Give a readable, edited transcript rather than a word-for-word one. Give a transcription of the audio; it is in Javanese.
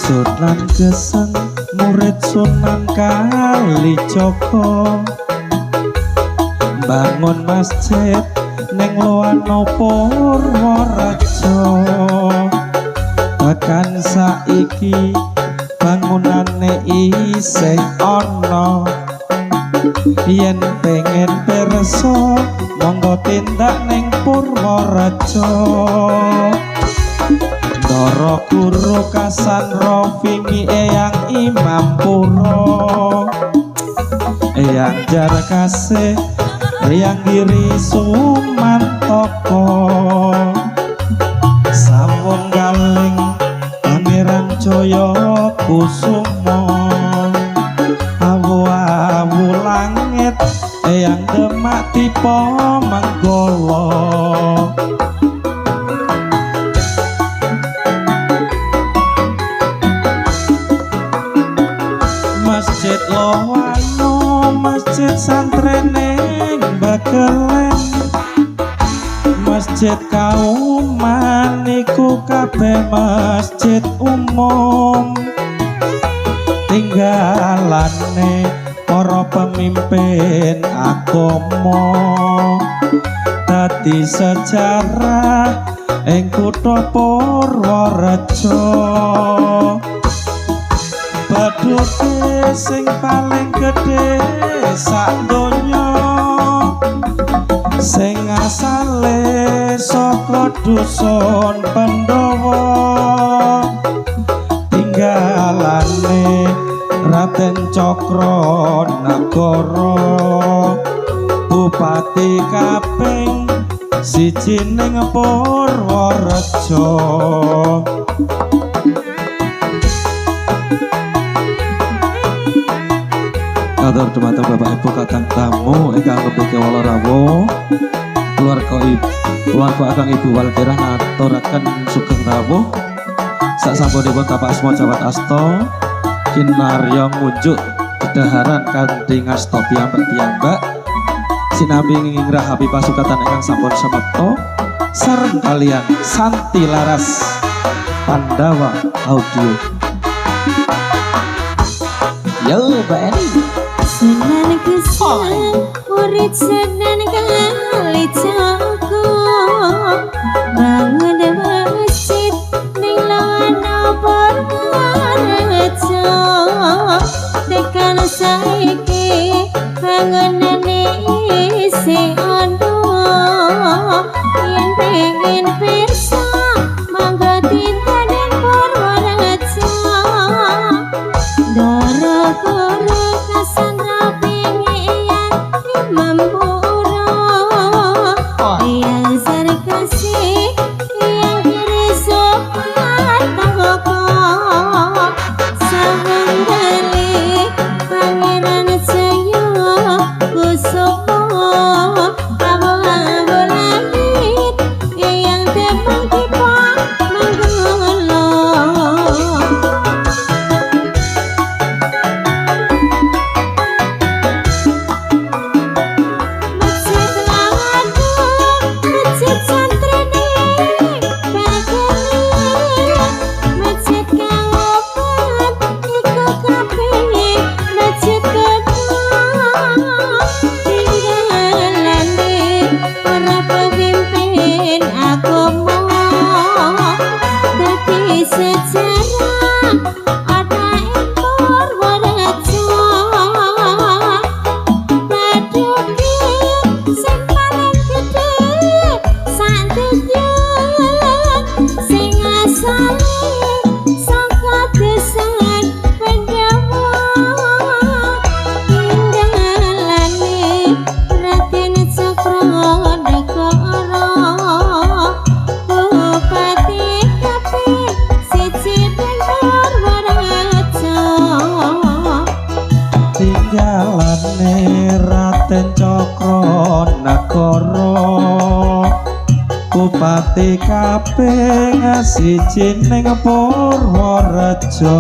Sunan Geseng murid Sunan Kalijaga bangun masjid ning Loano Purworejo. Tekan saiki bangunane isih ana. Yen pengen pirsa monggo tindak ning Purworejo. Ndara Guru Kasan Rofingi Eyang Imam Puro, Eyang Jarkasih, Eyang Giri Sumantoko, Sawung Galing Pangeran Jaya Kusumo, awu-awu langit Eyang Demak Dipa Manggala. Masjid Loano, Masjid Santrene Bagelen, Masjid Kauman iku kabeh masjid umum. Tinggalane para pemimpin agama dadi sejarah ing kutha Purworejo. Badhuke sing paling gedhe sak donya, sing asale saka dusun Pandhawa, tinggalane Raden Cakranagara, bupati kaping 1 ning Purworejo. Katur dumateng Bapak Ibu kadang tamu ingkang lebih kewala rawuh, keluarga ibu, keluarga akang Ibu Walkirah ngaturaken sugeng rawuh. Sasampunipun tapak asma jawat asta kinarya ngunjuk dedaharan kanthi ngasta piyambak-piyambak sinambi ngrahapi pasukatan ingkang sampun samapta sareng kalian Santi Laras Pandawa Audio. Yo Mbak Eni. Sunan Geseng murid Sunan Kalijaga bangun masjid ning Loano Purworejo. Tekan saiki bangunane isih ana. Yen pengen pirsa monggo tindak ning Purworejo. Ndara Guru Kasan Rofingi Eyang Imam Puro, Eyang Zarkasih, Eyang Giri Sumantoko, Sawung Galing Pangeran Jaya Kusumo, awu-awu langit Eyang Demang Dipa Manggala. Masjid Loano, Masjid Santrene Bagelen, Masjid Kauman iku kabeh masjid kuno. Tinggalane para pemimpin agama dadi sejarah ana ing Purworejo. Badhuke sing paling gedhe sak donya, sing asale saka dusun Pandhawa, tinggalane Raden Cakranegara, bupati kaping 1 ning Purworejo. Tinggalane Raden Cakranagara, bupati kaping 1 ning Purworejo.